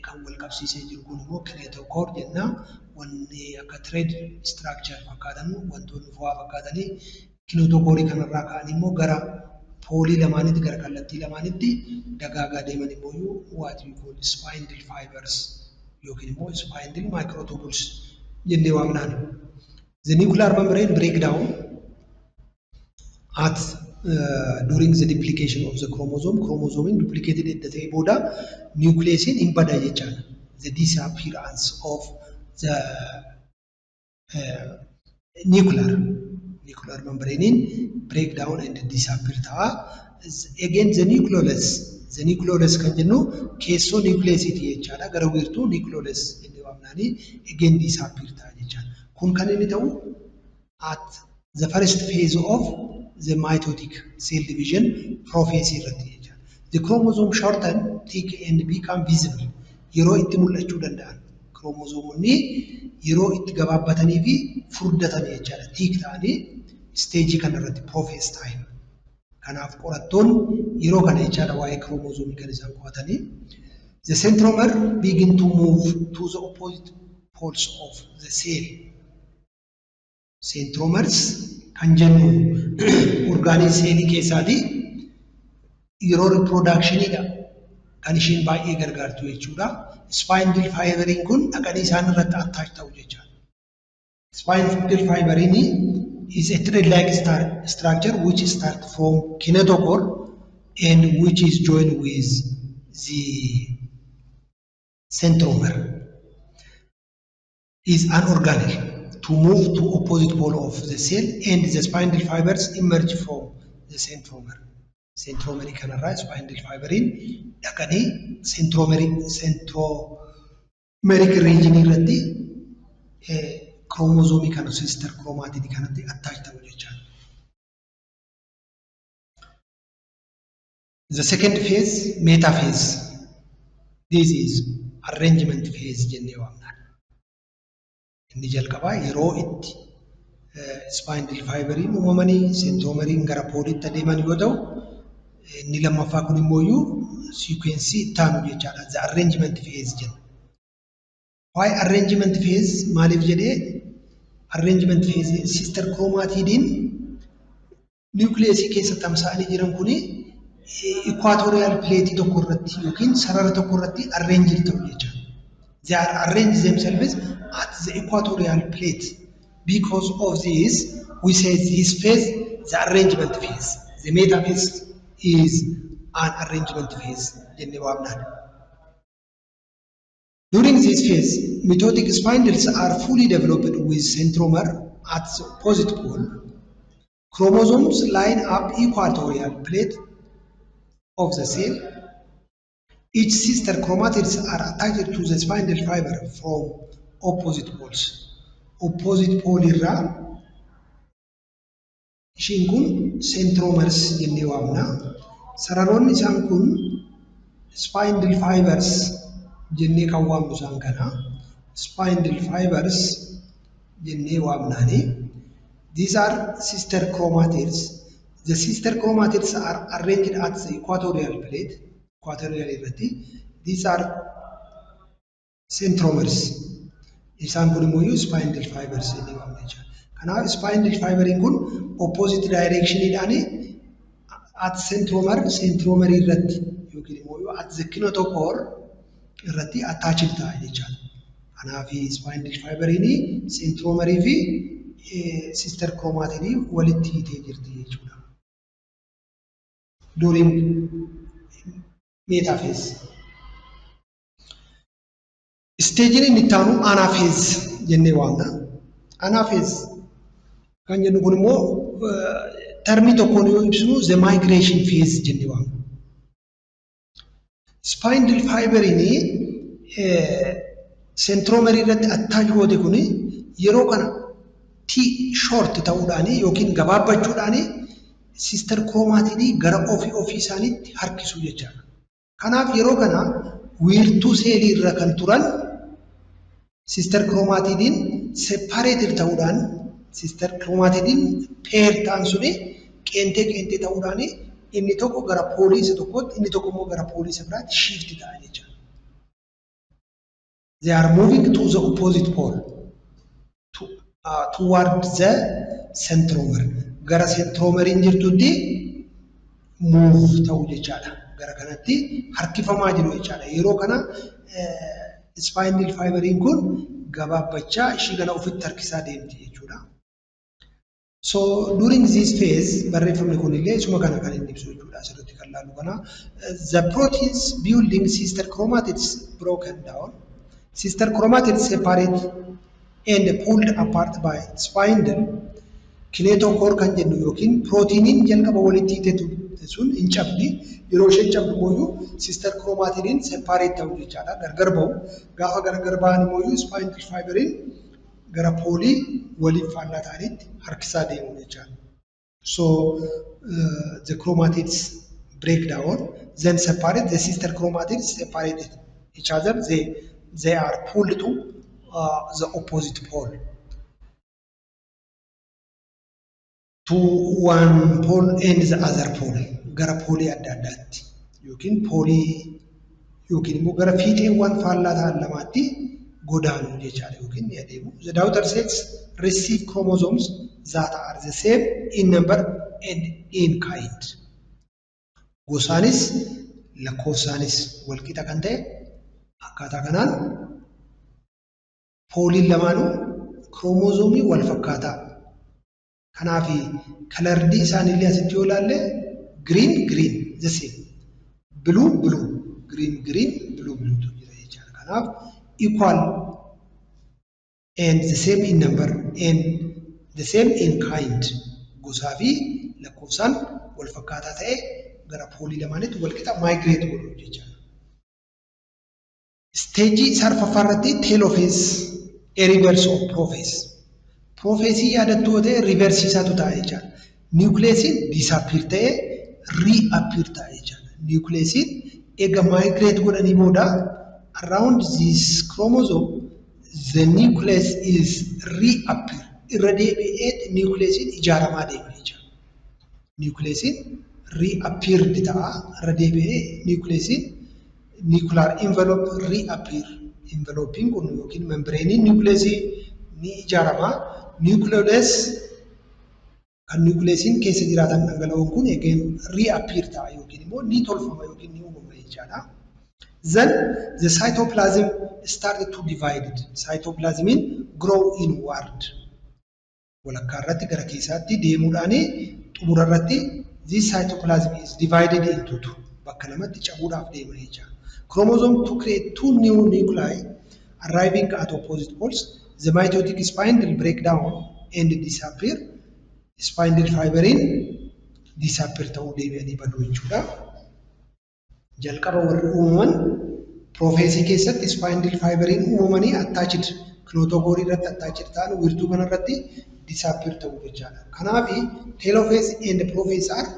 Kan wal qabsiisee jiru kun immoo kinetochore jenna. Wanni akka thread structure fakkaatan, wantoonni fo'aa fakkaatanii kinetochorii kanarraa ka'anii immoo gara poleii lamaanitti, gara kallattii lamaanitti dagaagaa deeman immoo what we call spindle fibers yookiin immoo spindle microtubules jennee waamnaan. The nuclear membrane breakdown at during the duplication of the chromosome. Chromosome duplicated edda ta'e booda nucleusiin hin bada jechaadha. The disappearance of the nuclear membrane breakdown and disappear ta'a. Again, the nucleolus kan jennu keessoo nucleusiiti jechaadha. Gara wiirtuu nucleolus jennee waamnaani, again disappear ta'a jechaadha. Kun kan inni ta'u at the first phase of the mitotic cell division, prophase irratti jechaadha. The chromosome shorten, thick and become visible. Yeroo itti mul'achuu danda'an. Chromosoomonni yeroo itti gabaabbatanii fi furdatan jechaadha. Thick ta'anii stageii kanarratti, prophase time. Kanaaf qorattoonni yeroo kana jechaadha waa'ee chromosoomii kan isaan qo'atanii. The centromere begin to move to the opposite poles of the cell. Centromeres kan jennu organii seelii keessaati yeroo reproductioniidha kan isheen baay'ee gargaartu jechuudha. Spindle fiberiin kun dhaqanii isaan irratti attach ta'u jechaadha. Spindle fiberiin is a thread-like structure which start from kinetochore and which is joined with the centromere, is an organelle to move to opposite pole of the cell, and the spindle fibers emerge from the centromere. Centromere kanarraa spindle fiberiin dhaqanii centromeric region irratti chromosoomii kana, sister chromatid kanatti attach ta'u jechaadha. The second phase, metaphase. This is arrangement phase jennee waamna. Inni jalqabaa yeroo itti spindle fiberiin uumamanii centromeriin gara poleitti adeeman yoo ta'u, inni lammaffaa kun immoo sequenceii itti aanu jechaadha. The arrangement phase jenna. Why arrangement phase maaliif jedhee? Arrangement phase, sister chromatidiin nucleusii keessa tamsa'anii jiran kuni equatorial plate tokko irratti yookiin sarara tokko irratti arranged ta'u jechaadha. They are arranged themselves at the equatorial plate. Because of this, we say this phase the arrangement phase. The metaphase is an arrangement phase jennee waamnaan. During this phase, mitotic spindles are fully developed with centromere at the opposite pole. Chromosomes line up equatorial plate of the cell. Each sister chromatids are attached to the spindle fiber from opposite poles. Opposite pole irraa ishiin kun centromeres jennee waamna. Sararoonni isaan kun spindle fibers jennee kan waamnu isaan kana. Spindle fibers jennee waamnaani. These are sister chromatids. The sister chromatids are arranged at the equatorial plate. Equatorial irratti. These are centromeres. Isaan kun immoo spindle fibers jennee waamna jechuudha. Kanaaf spindle fiberiin kun opposite directioniidhaan at centromere, centromere irratti yookiin immoo at the kinetochore irratti attached ta'a jechaadha. Kanaaf spindle fiberiin centromere fi sister chromatidii walitti hiitee jirti jechuudha. During metaphase. Stageiin inni itti aanu anaphase jennee waamna. Anaphase kan jennu kun immoo termii tokkoon yoo ibsinu the migration phase jennee waamna. Spindle fiberiin centromere irratti attach goote kuni yeroo kana T short ta'uudhaani yookiin gabaabbachuudhaani sister chromatidii gara ofii ofii isaaniitti harkisu jechaadha. Kanaaf yeroo kana wiirtuu seelii irra kan turan sister chromatidiin separated ta'uudhaan, sister chromatidiin pair ta'an suni qeentee qeentee ta'uudhaan, inni tokko gara poolii isa tokkootti, inni tokko immoo gara poolii isa biraatti shift ta'a jechaadha. They are moving to the opposite pole toward the centromere. Gara centromeriin jirtutti move ta'u jechaadha. Gara kanatti harkifamaa jiru jechaadha. Yeroo kana spindle fiberiin kun gabaabbachaa ishii kana ofitti harkisaa deemti jechuudha. So during this phase, barreeffamni kun illee isuma kana kan inni ibsu jechuudha, asirratti kan laallu kana. The proteins building sister chromatids broken down. Sister chromatids separate and pulled apart by spindle. Kinetochore kan jennu yookiin proteiiniin jalqaba walitti hiitetu sun hin cabdi. Yeroo isheen cabdu immoo sister chromatidiin separate ta'u jechaadha. Gargar ba'u. Gaafa gargar ba'an immoo spindle fiberiin gara poolii waliif faallaa ta'anitti harkisaa deemu jechaadha. So the chromatids break down, then separate, the sister chromatids separate each other, they are pulled to the opposite pole. To one pole and the other pole. Gara poolii adda addaatti yookiin poolii yookiin immoo gara fiixeewwan faallaa ta'an lamaatti godaanu jechaadha yookiin ni adeemu. The daughter cells receive chromosomes that are the same in number and in kind. Gosaanis lakkoofsaanis walqixa kan ta'e, akkaataa kanaan pooliin lamaanuu kiroomozoomii wal fakkaataa. Kanaaf coloredii isaaniillee asitti yoo ilaalle, green green, the same, blue blue, green green, blue bluetu jira jechaadha. Kanaaf equal and the same in number and the same in kind, gosaa fi lakkoofsaan wal fakkaataa ta'e gara poolii lamaanitti wal qixa migrate godhu jechaadha. Stageii arfaffaa irratti telophase, a reverse of prophase. Prophaseii yaadattu yoo ta'e, reverse isaatu ta'a jechaadha. Nucleusiin disappear ta'ee reappear ta'a jechaadha. Nucleusiin eega migrate godhanii booda around this chromosome the nucleus is reappear. Irra deebi'ee nucleusiin ijaaramaa deema jechaadha. Nucleusiin reappeared ta'a. Irra deebi'ee nucleusiin nuclear envelope reappear. Envelopiin kun yookiin membraneiin nucleusii ni ijaarama. Nucleolus kan nucleusiin keessa jiraatan dhangala'oon kun again reappear ta'a yookiin immoo ni tolfama yookiin ni uumama jechaadha. Then the cytoplasm started to divide. Cytoplasmiin grow inward. Walakkaa irratti gara keessaatti deemuudhaan xumura irratti This cytoplasm is divided into two. Bakka lamatti cabuudhaaf deema jecha. Chromosome to create two new nuclei arriving at opposite poles. The mitotic spindle break down and disappear. Spindle fiberin disappear ta'uu deebi'anii baduu jechuudha. Jalqaba warri uumaman prophase keessatti spindle fiberiin uumamanii attached kinetochore irratti attached ta'an wiirtuu kanarratti disappear ta'uu jechaadha. Kanaaf telophase and prophase are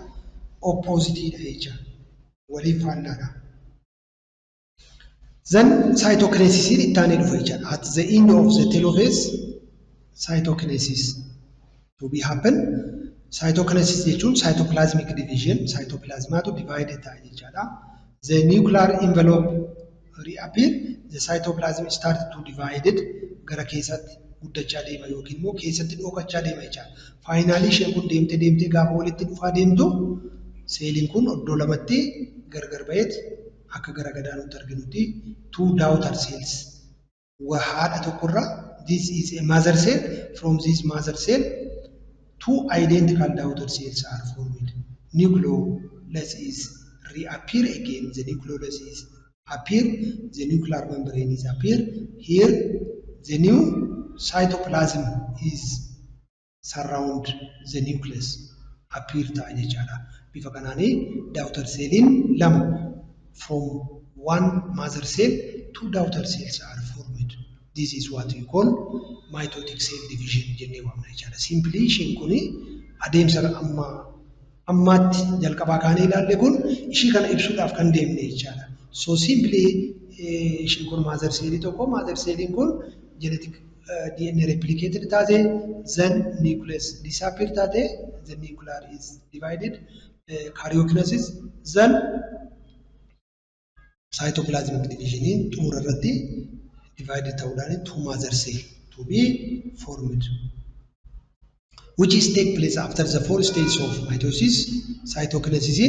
opposite dha jecha. Waliif faallaadha. Then cytokinesis itti aanee dhufa jechaadha. At the end of the telophase, cytokinesis to be happen. Cytokinesis jechuun cytoplasmic division, cytoplasmaatu divided ta'a jechaadha. The nuclear envelope reappear, the cytoplasm start to divided gara keessatti guddachaa deema yookiin immoo keessatti dhokachaa deema jechaadha. Finally isheen kun deemtee deemtee gaafa walitti dhufaa deemtu seeliin kun iddoo lamatti gargar ba'eet akka gara gadaanutti arginutti two daughter cells haadha tokkorraa. This is a mother cell. From this mother cell, two identical daughter cells are formed. Nucleolus is reappear again. The nucleolus is appear. The nuclear membrane is appear. Here the new cytoplasm is surround the nucleus appear ta'a jechaadha. Bifa kanaanii daughter celliin lama, from one mother cell, two daughter cells are formed. This is what we call mitotic cell division jennee waamna jechaadha. Simply isheen kuni adeemsa amma ammaatti jalqabaa kaanee ilaalle kun ishii kana ibsuudhaaf kan deemne jechaadha. So simply isheen kun mother cellii tokko, mother celliin kun genetic DNA replicated taate, then nucleus disappear taate, the nuclear is divided, karyokinesis, then cytoplasmic division xumura irratti divided ta'uudhaan two mother cell to be formed, which is take place after the four stages of mitosis. Cytokinesis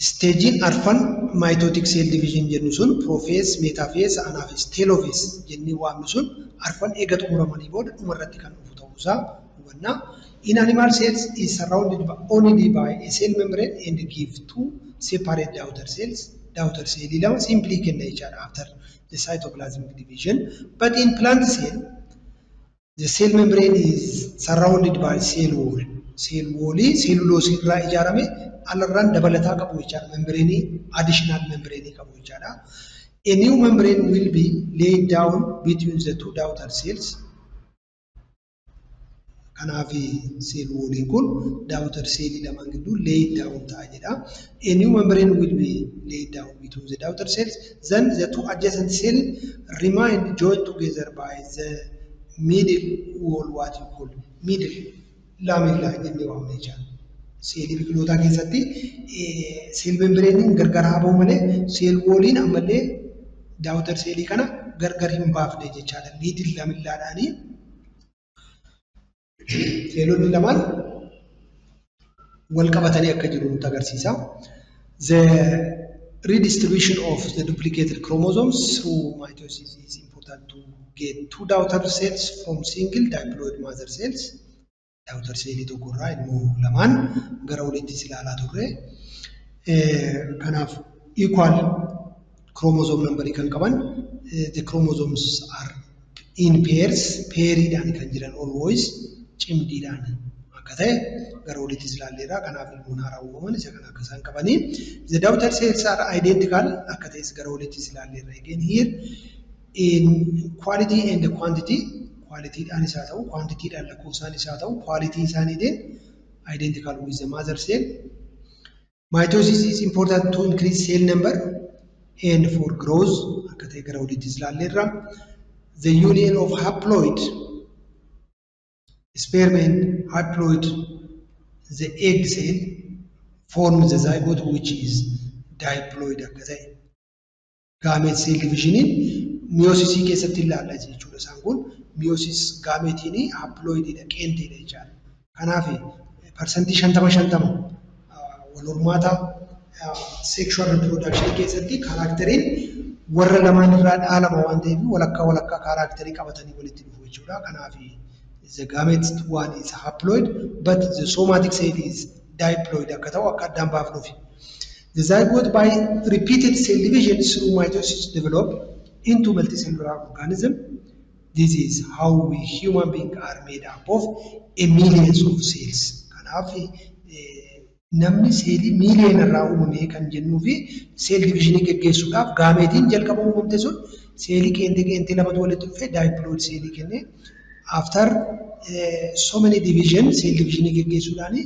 stagein arfan mitotic cell division jennu sun, prophase, metaphase, anaphase, telophase jennee waamnu sun arfan eega xumuramanii booda dhuma irratti kan dhufu ta'uusaa hubanna. In animal cells is surrounded only by a cell membrane and give two separate daughter cells. Daughter cell lama simply kenna jechaadha after the cytoplasmic division. But in plant cell, the cell membrane is surrounded by cell wall. Cell wall cellulose irraa ijaarame alarraan dabalataa qabu jechaadha. Membrane, additional membrane qabu jechaadha. A new membrane will be laid down between the two daughter cells. Kanaaf cell walliin kun daughter cellii lamaan gidduu laid down ta'a jedha. A new membrane will be laid down between the daughter cells. Then the two adjacent cells remain joined together by the middle wall, what you call middle lamella jennee waamna jechaadha. Seelii biqilootaa keessatti cell membraneiin gargar haa ba'u malee cell walliin ammallee daughter cellii kana gargar hin baafne jechaadha. Middle lamellaadhaanii seelonni lamaan wal qabatanii akka jiru nutti agarsiisa. The redistribution of the duplicated chromosomes through mitosis is important to get two daughter cells from single diploid mother cells. Daughter cellii tokkorraa immoo lamaan gara oliittis ilaalaa turre. Kanaaf equal chromosome numberii kan qaban, the chromosomes are in pairs, pairiidhaan kan jiran, always cimdiidhaan akka ta'e gara oliittis ilaalleerra. Kanaaf ilmoon haaraa uumaman isa kana akka isaan qabanii. The daughter cells are identical akka ta'es gara oliittis ilaalleerra. Again here in quality and quantity, qualityidhaan isaa ta'u, quantityidhaan lakkoofsaan isaa ta'u, quality isaaniitiin identical with the mother cell. Mitosis is important to increase cell number and for growth akka ta'e gara oliittis ilaalleerra. The union of haploid sperm and haploid the egg cell forms the zygote, which is diploid akka ta'e. Gamete cell divisioniin meiosis keessatti ilaalla jechuudha. Isaan kun meiosis gameteiin haploidiidha, qeenteedha jechaadha. Kanaaf 50% 50 wal hormaata sexual reproduction keessatti characteriin warra lamaan irraa dhaalama waan ta'eef walakkaa walakkaa characterii qabatanii walitti dhufu jechuudha. Kanaaf the gamete one is haploid, but the somatic cell is diploid akka ta'u akka addaan baafnuufi. The zygote by repeated cell division through mitosis develop into multicellular organism. This is how we human beings are made up of a millions of cells. Kanaaf namni seelii miiliyoona irraa uumame kan jennuu fi cell divisionii geggeessuudhaaf gaameetiin jalqaba uumamte sun seelii qeenxee qeenxee lamatu walitti dhufee diploid seelii kennee, after so many division, cell divisionii geggeessuudhaan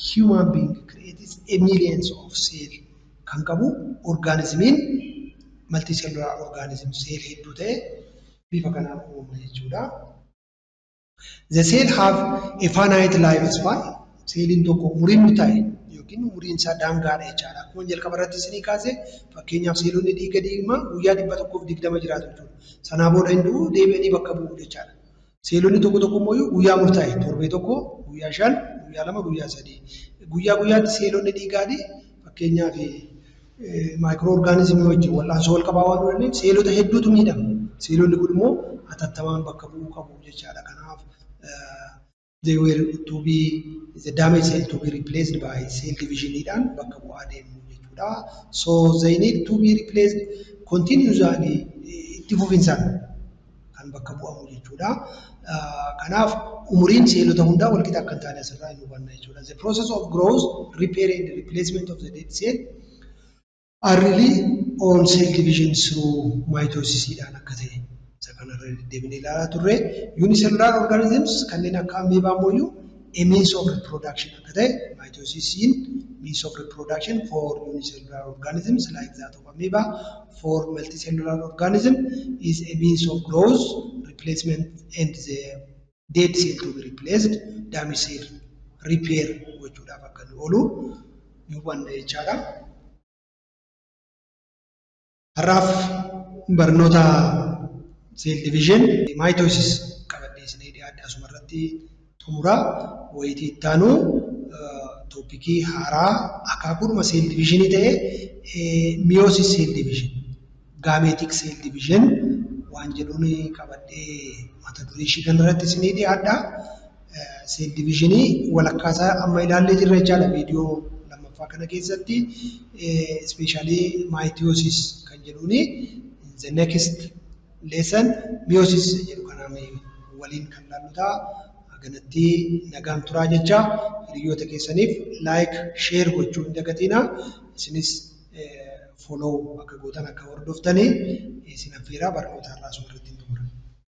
human being creates a millions of cell kan qabu organismiin multicellular organism cell hedduu ta'e bifa kanaan uumama jechuudha. The cell have a finite lifespan. Seeliin tokko umuriin murtaa'e yookiin umuriin isaa daangaadha jechaadha. Akkuma jalqaba irratti isinii kaase, fakkeenyaaf seelonni dhiiga diimaa guyyaa 120 jiraatu jechuudha. Sanaa booda hin du'u, deebi'anii bakka bu'u jechaadha. Seelonni tokko tokko immoo guyyaa murtaa'e, torbee tokko, guyyaa 5, guyyaa 2, guyyaa 3. Guyyaa guyyaatti seelonni dhiigaadhi fakkeenyaaf microorganismii wajjin wal'aansoo wal qabaa waan oolaniif seelota hedduutu miidhama. Seelonni kun immoo hatattamaan bakka bu'uu qabu jechaadha. Kanaaf they were to be the damaged cell to be replaced by cell divisionidhaan bakka bu'aa deemu jechuudha. So they need to be replaced continuously, itti fufinsaan kan bakka bu'amu jechuudha. Kanaaf umuriin seelota hundaa walqixa akka hin taane asirraa hin hubanna jechuudha. The process of growth, repair and replacement of the dead cell are really on cell division through mitosisiidhaan akka ta'e isa kanarra deddeebinee ilaalaa turre. Unicellular organisms kanneen akka amoebaa immoo a means of reproduction akka ta'e, mitosisiin means of reproduction for unicellular organisms like that of amoeba. For multicellular organism is a means of growth, replacement and the dead cell to be replaced, damaged cell repair gochuudhaaf akka inni oolu ni hubanna jechaadha. Har'aaf barnoota cell division mitosis qabadhee isinii dhiyaadhe asuma irratti xumura. Wayitii itti aanu topicii haaraa akaakuudhuma cell divisionii ta'e, meiosis cell division, gametic cell division waan jedhuun qabadhee mata duree ishii kanarratti isinii dhiyaadha. Cell divisionii walakkaa isaa amma ilaallee jirra jechaadha viidiyoo lammaffaa kana keessatti, especially mitosis kan jedhuuni. The next lesson meiosis jedhu kanaan waliin kan ilaallu ta'a. Kanatti nagaan turaa jecha, hiriyoota keessaniif like, share gochuu hin dagatinaa. Isinis follow akka gootan, akka hordoftanii isin affeeraa, barnoota har'aa asuma irratti.